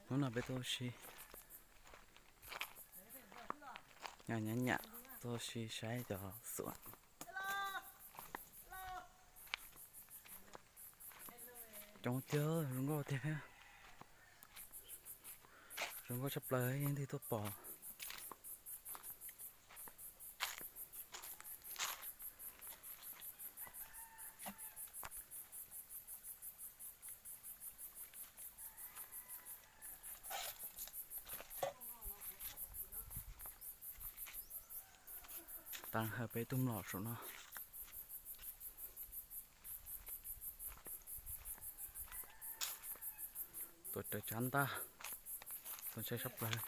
Hnub no peb tuaj ua si, nyam nyam nyam tuaj ua si saib cov xuam. Coob tiag, zoo nkauj tiag thiab. Zoo nkauj tshaj plaws, yeej leej twg tuaj pom. Tag hawm peb tug mlom saum no. Tuam raws tsav ntaj, tuaj ntshai sab plaws.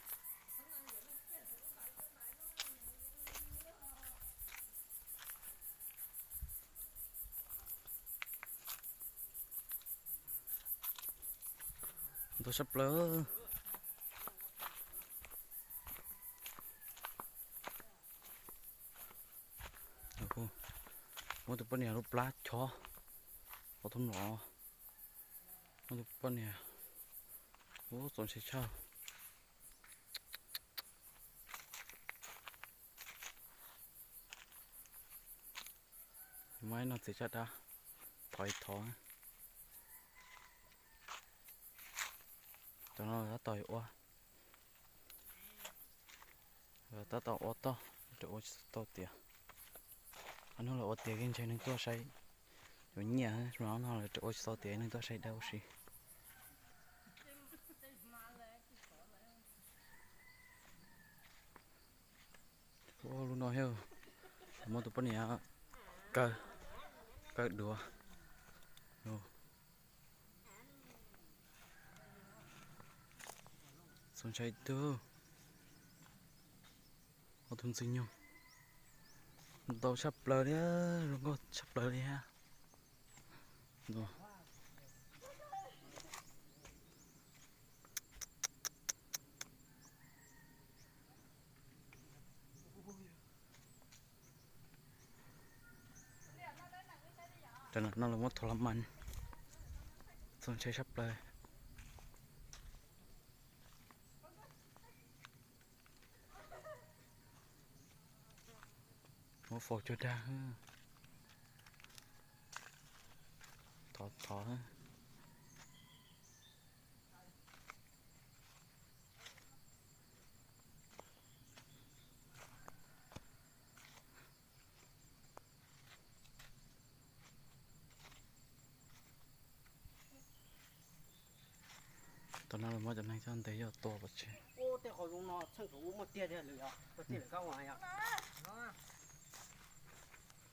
Ntau sab plaws. Muab tus poj niam lub plab chob, ua tub mlom, muab tus poj niam, ub, txaus ntshai tshaj. Muab ib no txiv tsaj dab, thov ib thov. Cov no tab tom ua, tab tom ua toj, ua tsis tau tiav. Qhov no los ua tiav kiag ntshe neeg tuaj saib, yuav nyiam, no lawv ua tsis tau tiav neeg tuaj saib dab ua si. Lub no thiab, muab tus poj niam kaw, kaw duav. Txaus ntshai tug, ob tug ntxwg nyoog ntau tshaj plaws li, zoo nkauj tshaj plaws li thiab. Tam no lawv muab thov la mas, txaus ntshai tshaj plaws. Muab faus cuag dag, thov thov. Tam no los muab cov neeg coj ntes coj tua pov tseg.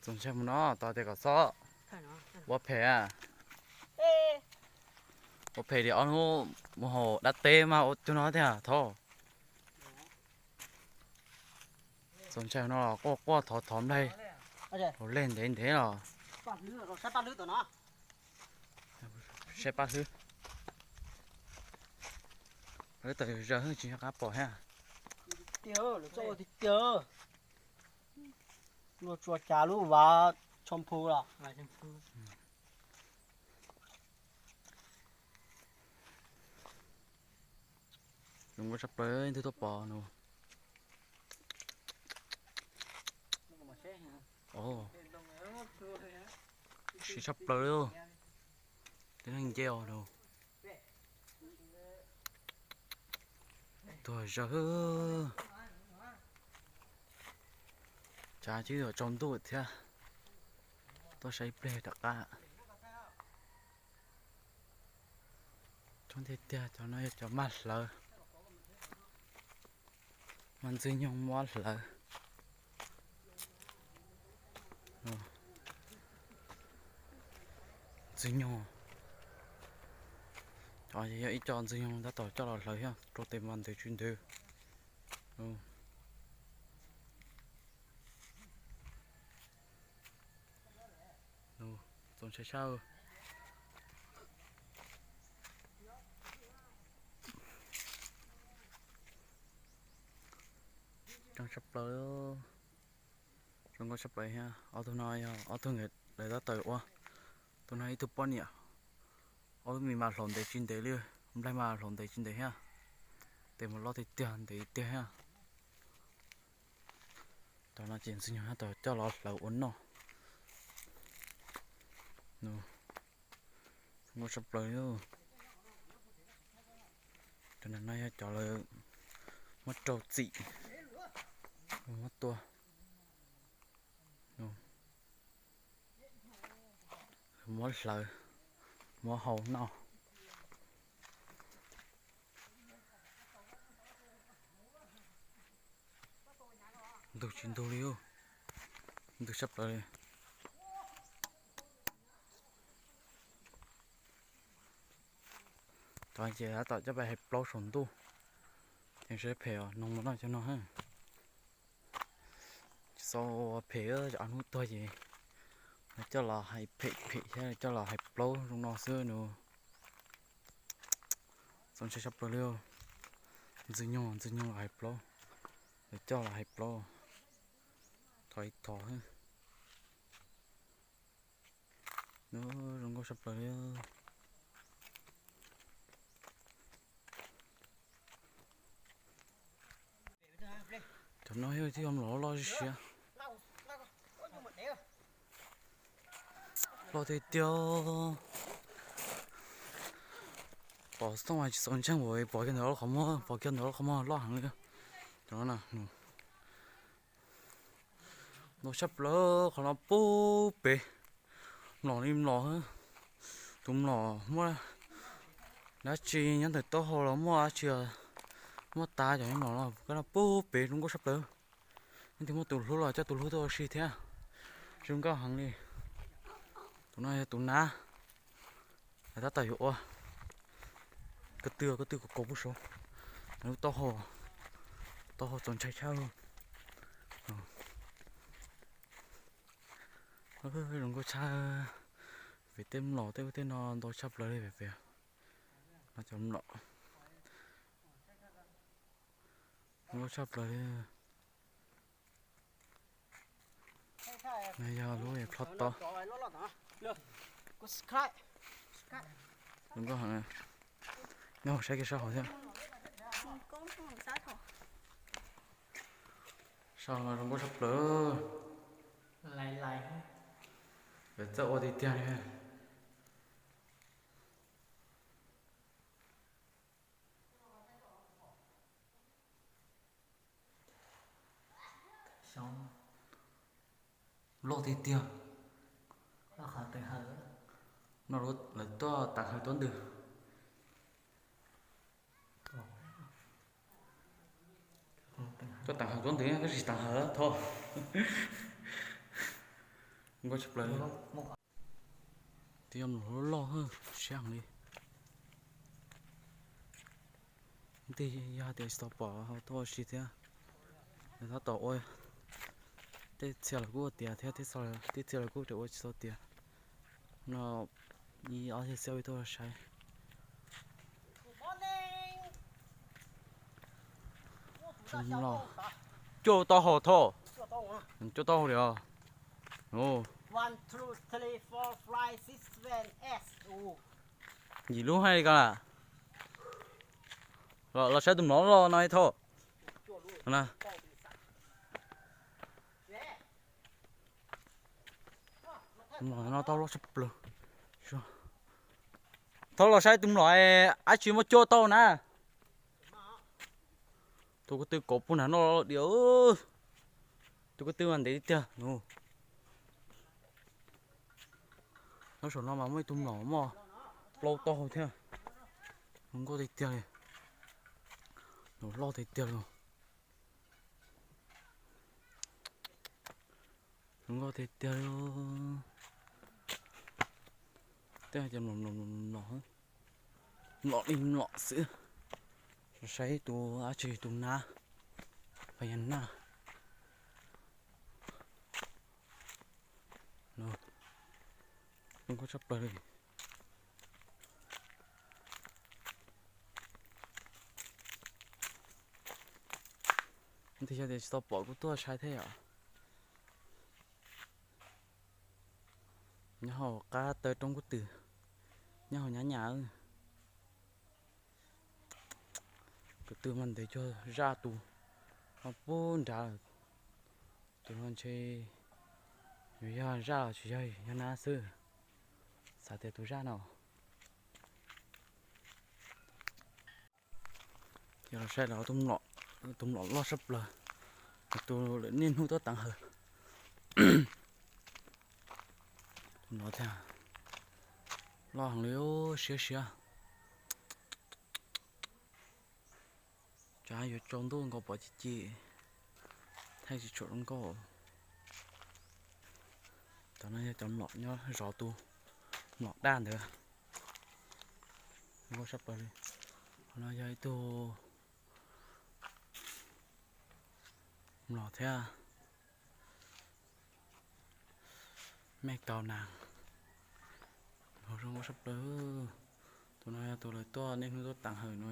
Txaus ntshai mus no, tos tias kom xob. Ua phem, ua phem li ob hnub mus haus dab teb mas ua cuag no tiag thov. Txaus ntshai no los quaj quaj thov thov nplaig, haus nplaig ntev ntev los. Saib paj hlwb, lawv tawm zog tsis nco qab pom thiab. Tiag, lawv txawj ua tiag tiag. Luag tsuas cav lub vav tsho phu los. Zoo nkauj tshaj plaws, leej twg tuaj pom no. Siv tshaj plaws li, tib neeg nce os no. Tuag zawg. Tsav twb yuav tsaus ntuj thiab, tuaj saib ib pliag rov qab. Coob tiag tiag, cov no yog cov maj hlawv, maj ntxwg nyoog muab hlawv. Ntxwg nyoog, cov yog ib co ntxwg nyoog tab tom coj los hlawv thiab rau tes mas ntev tsis ntev. Txaus ntshai sab. Coob tshaj plaws, zoo nkauj tshaj plaws thiab. Ob tug no yog ob tug nkawd lawv tab tom ua, tus no ib tug poj niam, ob lub mis mas hlaus ntev tsis ntev li, nplaig mas hlaus ntev tsis ntev thiab. Tes mas loj tiag tiag, ntev tiag thiab. Cov no ces Ntxwg Nyoog tab tom coj los hlawv ua noj. Zoo nkauj tshaj plaws li. Cov no yog cov lawv muab rau txim, muab tua, muab hlawv, muab hau noj. Ntug tsis ntug li, ntug tshaj plaws li. Tod ces tab tom coj pais hais plaub saum ntuj, ces seb phem os, noog no noj cov no. Tsis txhob ua phem, cov hnub tuag ces lawv coj los hais phem phem thiab coj los hais plaub zoo no xwb nus. Txaus ntshai tshaj plaws li. Ntxwg Nyoog, Ntxwg Nyoog los hais plaub, lawv coj los hais plaub, thov ib thov. Nws zoo nkauj tshaj plaws li. Cov no yog tib yog mlom loj siab. Loj tiag tiag. Pom xov tooj mas tsis txaus ntseeg, pom kiag ntawm qhov muag, pom kiag ntawm qhov muag loj heev li. Cov no na, ntau tshaj plaws, qhov no pub pem. Mlom li mlom, tus mlom muaj dab tsi nyob ntawm taub hau los muaj dab tsi, muaj tas cov mlom no, koj no pub pem zoo nkauj tshaj plaws. Leej twg muaj tus hlub los coj tus hlub tuaj ua si thiab, zoo nkauj heev li. Tus no yog tus nab, tab tom yuav ua ko tw, ko tw kaus kaus pub saud, lub taub hau, taub hau txaus ntshai tshaj. Zoo nkauj tshaj. Pem tej mlom tej ub tej no ntau tshaj plaws li pem pem. No cov mlom zoo nkauj tshaj plaws li. No yog lub plhob tob. Zoo nkauj heev. Neb ho saib kiag sab hauv thiab. Sab hauv no zoo nkauj tshaj plaws. Lawv txawj ua tiag tiag li. Loj tiag tiag. No lawv tuaj tag hawv tuab ntws. Tuaj tag hawv tuab ntws, tab sis tag hawv thov. Nkauj tshaj plaws. Twb yog mlom loj loj siab heev li. Tej yog hais tias tsis tau pom ho tuaj ua si thiab. Tab tom ua, tej txhia los kuj ua tiav thiab, tej txhia los kuj ua tsis tau tiav. No ib ob txhia xwb tuaj saib. Coj tau hau thoj, coj tau hau li os. Yim lub hais li ko na. Los saib tus mlom loj no ib thoj. Mlom no tau loj tshaj plaws. Thov los saib tus mlom dab tsi muab cuab tau na. Tus ko tw kauv pug nram no diam. Tus ko tw mas ntev tiag. Nyob saum no mas muaj ib tug mlom muaj plaub tauj thiab. Zoo nkauj tiag tiag li. Loj tiag tiag li. Zoo nkauj tiag tiag li. Tej hais tias mlom mlom mlom mlom, mlom li mlom xwb. Saib tus dab tsi, tus nab, pha yas naj. Zoo nkauj tshaj plaws li. Ntxim yog tias tsis tau pom kuj tuaj saib thiab yom. Nyob hauv qab taw roob kub twm, nyob hauv nyab nyam. Kwv tij mas ntev cuag zaj tus no puag nrad lawm. Tus no ntshe yuav yog zaj los tsis yog, yog nab xwb. Xav tias tus zaj no. Yog los saib los tus mlom, tus mlom loj sab plaws, tus lawm niaj hnub tuaj teev hawm. Tus no thiab, loj heev li, siab siab. Tsam yuav tsaus ntuj nkaus pom ci ci, thaij tsis tshua zoo nkauj. Cov no yog cov mlom nyob zov tus mlom daj ntawd. Zoo nkauj sab plaws li. Qhov no yog ib tug mlom thiab. Mej kaus nas, zoo nkauj sab plaws. Tus no yog tus lawv tuaj niaj hnub tuaj teev hawm no.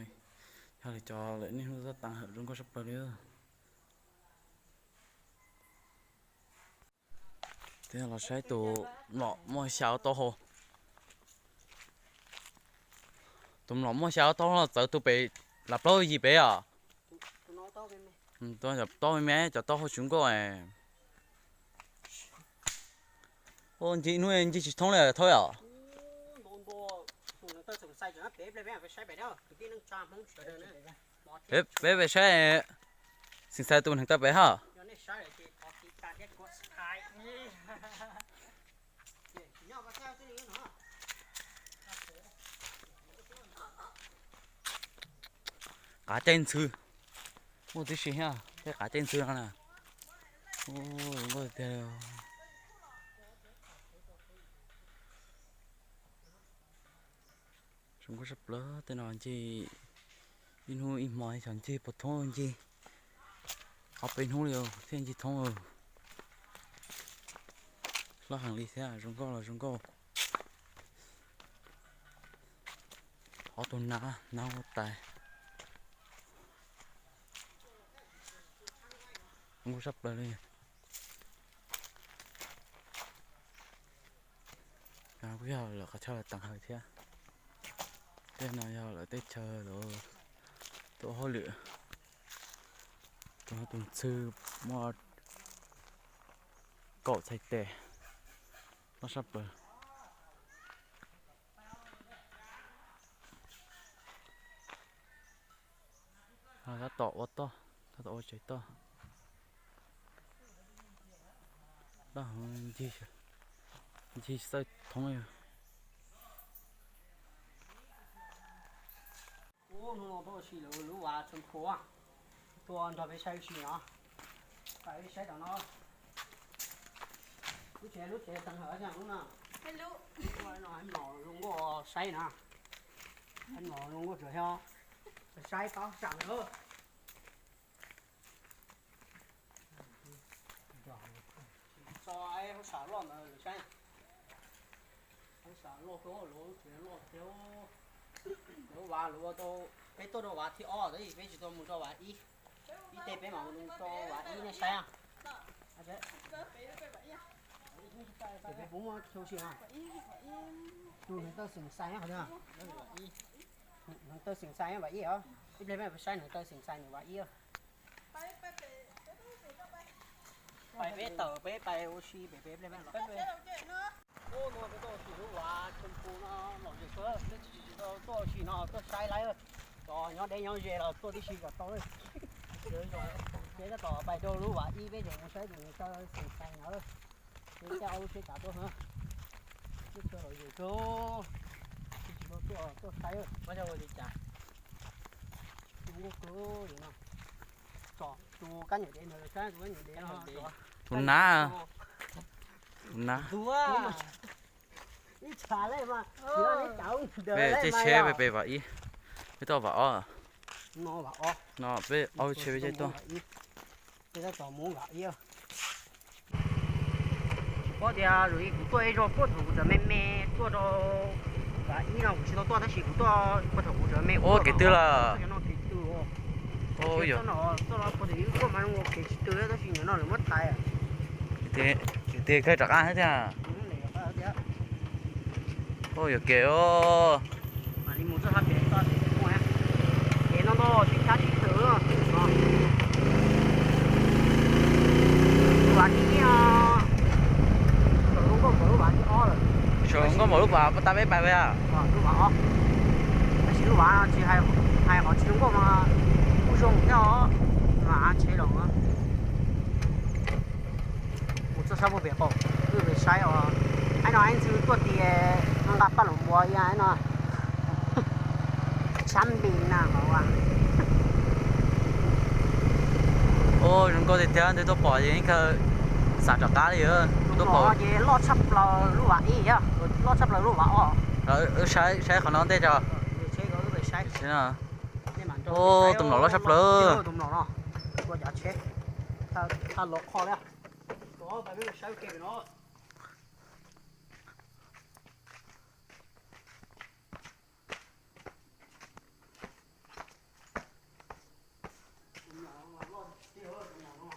Yog li cov lawv niaj hnub tuaj teev hawm zoo nkauj sab plaws li. Los saib tus mlom muaj xya ob taub hau. Tus mlom muaj xya ob taub hau no txawv tus pem, lam plaub yim pem os. Cov taub me me, cov taub hau tsis nkauj. Ncig hnub ncig tsis thoob li thauj os. Peb peb saib, Xeem Xais tus neeg tau pem hab. Qav caij ntxhw, muaj tib si thiab tej qav caij ntxhw no na. Zoo nkauj tiag. Zoo nkauj sab plaws tej no ncig ib hnub ib hmo xyov ncig puas thoob, ncig ob peb hnub li thiaj ncig thoob. Loj heev li thiab, zoo nkauj los zoo nkauj. Ob tug nab, nab huab tais. Zoo nkauj sab plaws li. Kuj yog lawv qhov chaw teev hawm thiab. Tej no yog lawv teb chaws lawv tuaj hauj lwm. Tus no tus ntxhw muaj kaum txhais tes, loj sab plaws. Tab tom ua toj, tab tom ua tsev toj. Daj heev, ncig xawj thoob li. Hnub no tuaj ua si lawv lub vaj tsoo phu, tuaj nrog peb saib ua si no. Peb saib tom no. Lub tsev, lub tsev teev hawm thiab lub no. Lub no hab mlom zoo nkauj saib na. Hab mlom zoo nkauj tsuas yog saib pab sam lawm. Tso hauv sam loj ntawd lawm saib. Hauv sam loj kawg, lub tsev loj tiag. Lub vaj lawv ua tau, peb tuaj rau vaj thib ob tab sis peb tsis tau mus rau vaj ib. Ib teg peb mam mus rau vaj ib nej saib. Peb puas muaj chaw si na? Tus neeg taw Xeem Xais qhov twg? Neeg taw Xeem Xais vaj ib os. Ib pliag peb saib neeg taw Xeem Xais nws vaj ib. Pais peb tawm peb pais ua si pem peb pliag. Ub, no peb tuaj ua si lub vaj tsoo phu no lom zem kawg, peb tsis tsis tau tuaj ua si no tuaj saib lawm. Cov nyob deb nyob ze los tuaj tib si kom tau. Peb tab tom pais rau lub vaj ib peb tseem mus saib tus neeg taw Xeem Xais no. Peb coj lub tsheb kav tuaj, teb chaws lom zem kawg, tsis tau tuaj tuaj saib. Zoo nkauj kawg li no. Tsom tus kab nyuam dev ntawd saib, tus kab nyuam dev no. Tus nab, tus nab. Ib tsham li mas, peb caij tsheb peb pem vam ib, peb tuaj vam ob. No peb ob lub tsheb peb caij tuaj. Tsis paub tias kuv tuaj ib zaug puag thaum kuv tseem me me tuaj rau vam ib no kuv tsis tau tuaj tab sis kuv tuaj puag thaum kuv tseem me me. Ua kev twg lawm? Ua kev twg? Tuaj no puag thaum ub tuaj mas ua kev tsis twg tab sis nim no lawv muab tais. Kev twg kawg rov qab thiab. Ua yuam kev os. Kev no ntau, tsis thab tsis Lub vas pab tab peb pais, lub vas ob, tab sis lub vas tsis hais, hais qhov tsis zoo nkauj mas kuj zoo thiab os, mas tsheb los mus txog sab pem qaum, wb pem saib os. Aib no aib ntxwg tuaj tias nqa paj lug npua ib no. Sab npis na hauv. Zoo nkauj tiag tiag, ntuj tuaj pom ces ib kawg xav rov qab li. Tuaj pom ces loj tshaj plaws lub vas ib thiab, loj tshaj plaws lub vas ob. Saib qhov no ntej tso. Tus mlom loj tshaj plaws.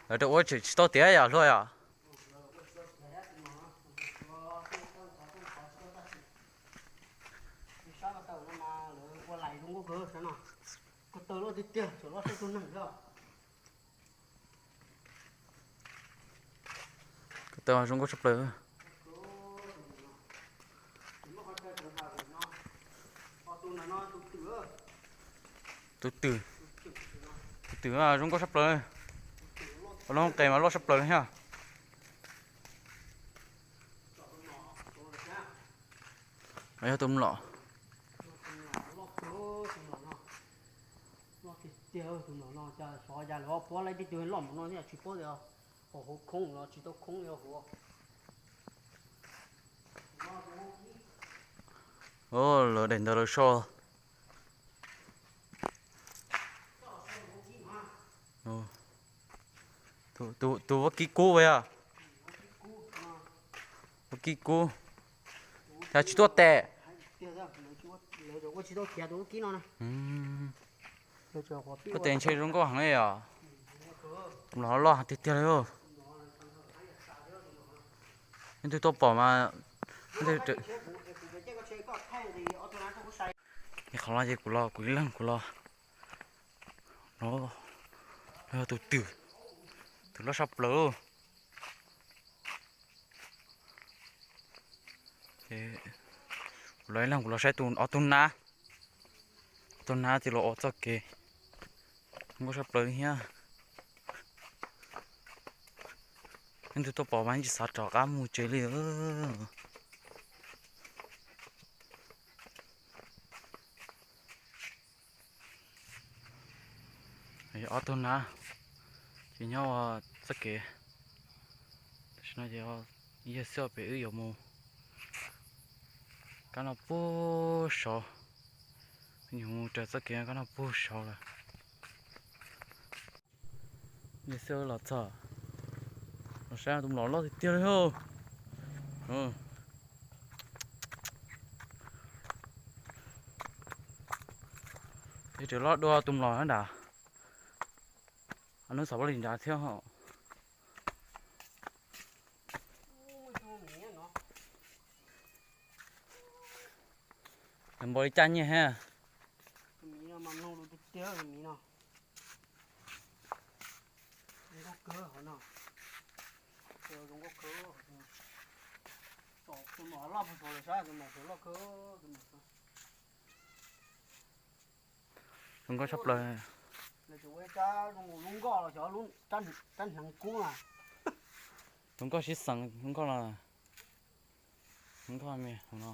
Lawv rau ua tsis tau tiav yom, luag yom. Ko taw zoo nkauj tshaj plaws. Tus twm, tus twm zoo nkauj tshaj plaws. Ua lub qes mas loj tshaj plaws thiab. Yog tus mlom. Loj tiag tiag tus mlom no, cas xyov cas lawv ho puab laib tib tug loj npaum no thiab tsis paub tias hauv khoob los tsis tau khoob li hauv. Lawv daim ntawd lawv so. Tus vaub kib kub yog, vaub kib kub, cas tsis tuaj tes. Tuaj tes ntshe zoo nkauj heev li os. Tus mlom loj tiag tiag li. Ib tug tuaj pom mas, qhov no ces kuv los kuv ib leeg kuv los. No yog tus twm, twm loj tshaj plaws. Kuv los ib leeg kuv los saib tus ob tug nab, ob tug nab thiaj los ua txoj kev zoo nkauj tshaj plaws li thiab. Ib tug tuaj pom mas tsis xav rov qab mus tsev li. Ob tug nab ces nyob ua txoj kev. Tam sim no ces yog xwb pem wb yuav mus kab no puag saud, yuav mus raws txoj kev kab no puag saud lawm. Yog xwb los txog, los saib tus mlom loj tiag tiag li. Yog tseem loj dua tus mlom na nrad, hnub xav pab li nrad thiab. Npaum li cas nyiaj thiab? Zoo nkauj tshaj plaws. Zoo nkauj sib xeem, zoo nkauj no. Nkauj me hauv no.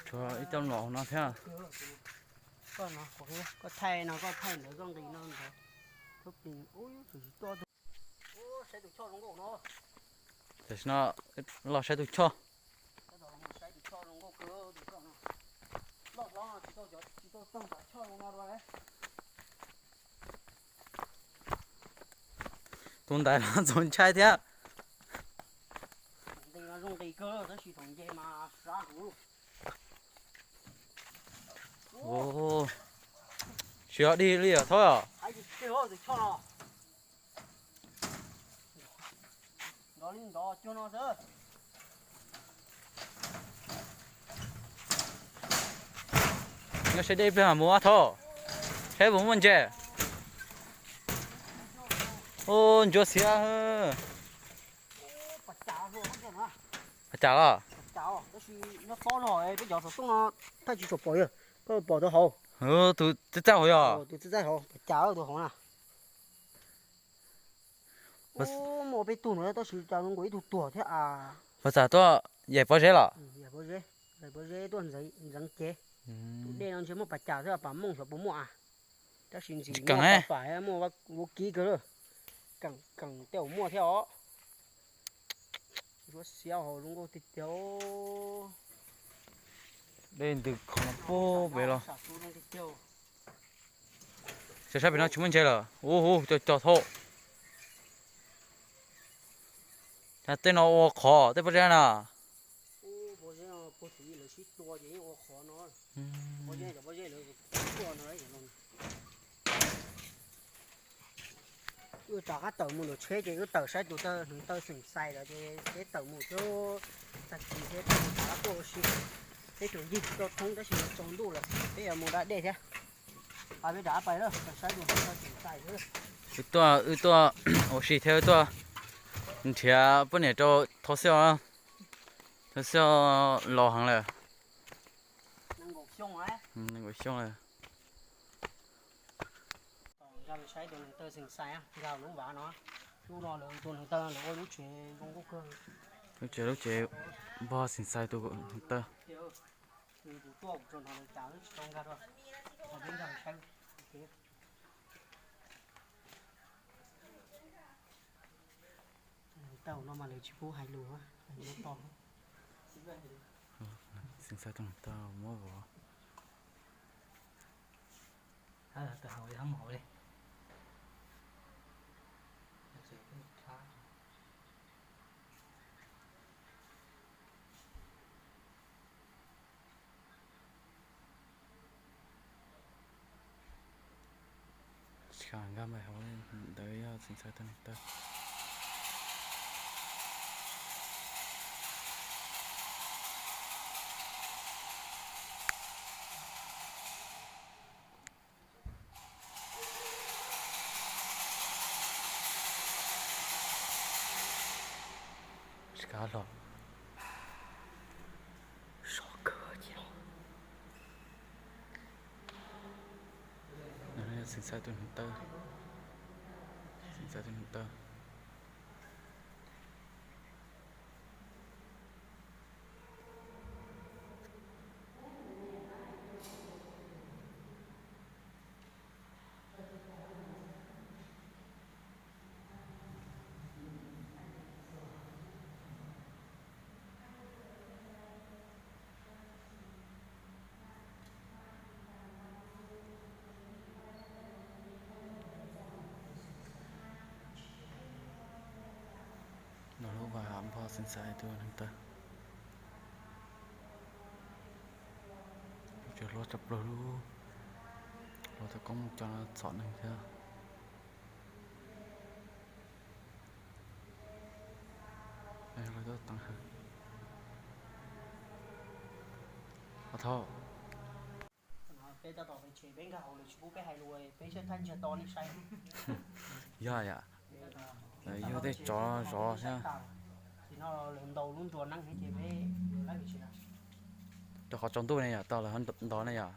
Tshuav ib co mlom hauv no thiab. Koj thaij no koj thaij ntawd koj nqis no ntawd. Tam sim no los saib tus choj. Tus ntaiv los txaus ntshai thiab. Tsis yog dig li os Thaub. Nyob saib dej pliag mus Thaub, saib puas muaj ntses. Ub, ntsuab xiab. Pas cas los? Tab sis nyob tob no, peb cov xov tooj no thaij tsis tshua pom, koj pom tus hauv. Tus txaij txaij hauv yog? Tus txaij txaij hauv, pas cas tus hauv na. Ub, muaj peb tug no tab sis cas zoo nkaus ib tug tuag thiab as. Pas txawm tuaj yaim pob zeb los? Yaim pob zeb, yaim pob zeb tuaj ntxeev cev. Tus dej no ntshe muaj pas cas thiab, pas mooj xyov puas muaj as. Tab sis ntxim muaj pas fam muaj vab kib kawg lawm. Keem tej uas muaj thiab os. Ntsuab xiab hauv zoo nkauj tiag tiag. Dej ntws khoov puag pem los. Saib saib pem no tsis muaj ntses lawm. Ub hu, cog cog thauj. Cas tej no ua qhov tej pob zeb na. Wb rov qab tawm mus ntawm tsheb ces wb tawm saib tus taw hneev taw xeem xais lawm ces peb tawm mus xwb. Tag kis thiab peb mus rov qab tuaj ua si. Peb tseem yig tsis tau thoob tab sis tsaus ntuj lawm peb yuav mus da dej thiab. Peb rov qab pais lawm, saib tus hneev taw xeem xais xwb. Wb tuaj, wb tuaj ua si thiab wb tuaj nrhiav poj niam rau Thauj Xiaj, Thauj Xiaj laus heev lawm. Nees nkaum xyoo lawm. Nkag saib tus hneev taw xeem xais nkag lub vaj no. Lub no lawv tus hneev taw lawv ua lub tsev zoo nkauj kawg. Lub tsev, lub tsev npog xeem xais tus hneev taw. Nws tus tuaj kuv tso no lawv cas wb tsis tau nkag rau. Peb nkag saib. Tus hneev taw no mas lawv tsis pub hais lus, hais lus to. Xeem xais tus hneev taw muab vov. Tawm hauv li, hab mus hauv li. Tsis kam nkag npaum hauv li, ntawd yog xeem xais tus hneev taw. Tsis kam los. Sov kawg ces los. Xeem xais tus hneev taw. Xeem xais tus hneev taw. No lub vaj npog xeem xais tus hneev taw. Lub tsev hlob tshaj plaws lub, hlob tau koob mus coj no txhom neeg thiab. Lawv tuaj teev hawm. Thauj. Peb tab tom pem tsev peb nkag hauv lawv tsis pub peb hais lus, peb siab thaj ntsiag to nej saib. Yog yam, yog tej tsov zov thiab. Ces no lawv ntaus lub nruas neeb ces peb yuav laib pem tsev. Rau qhov tsaus ntuj ne yom, tau lawv ntaus ne yom.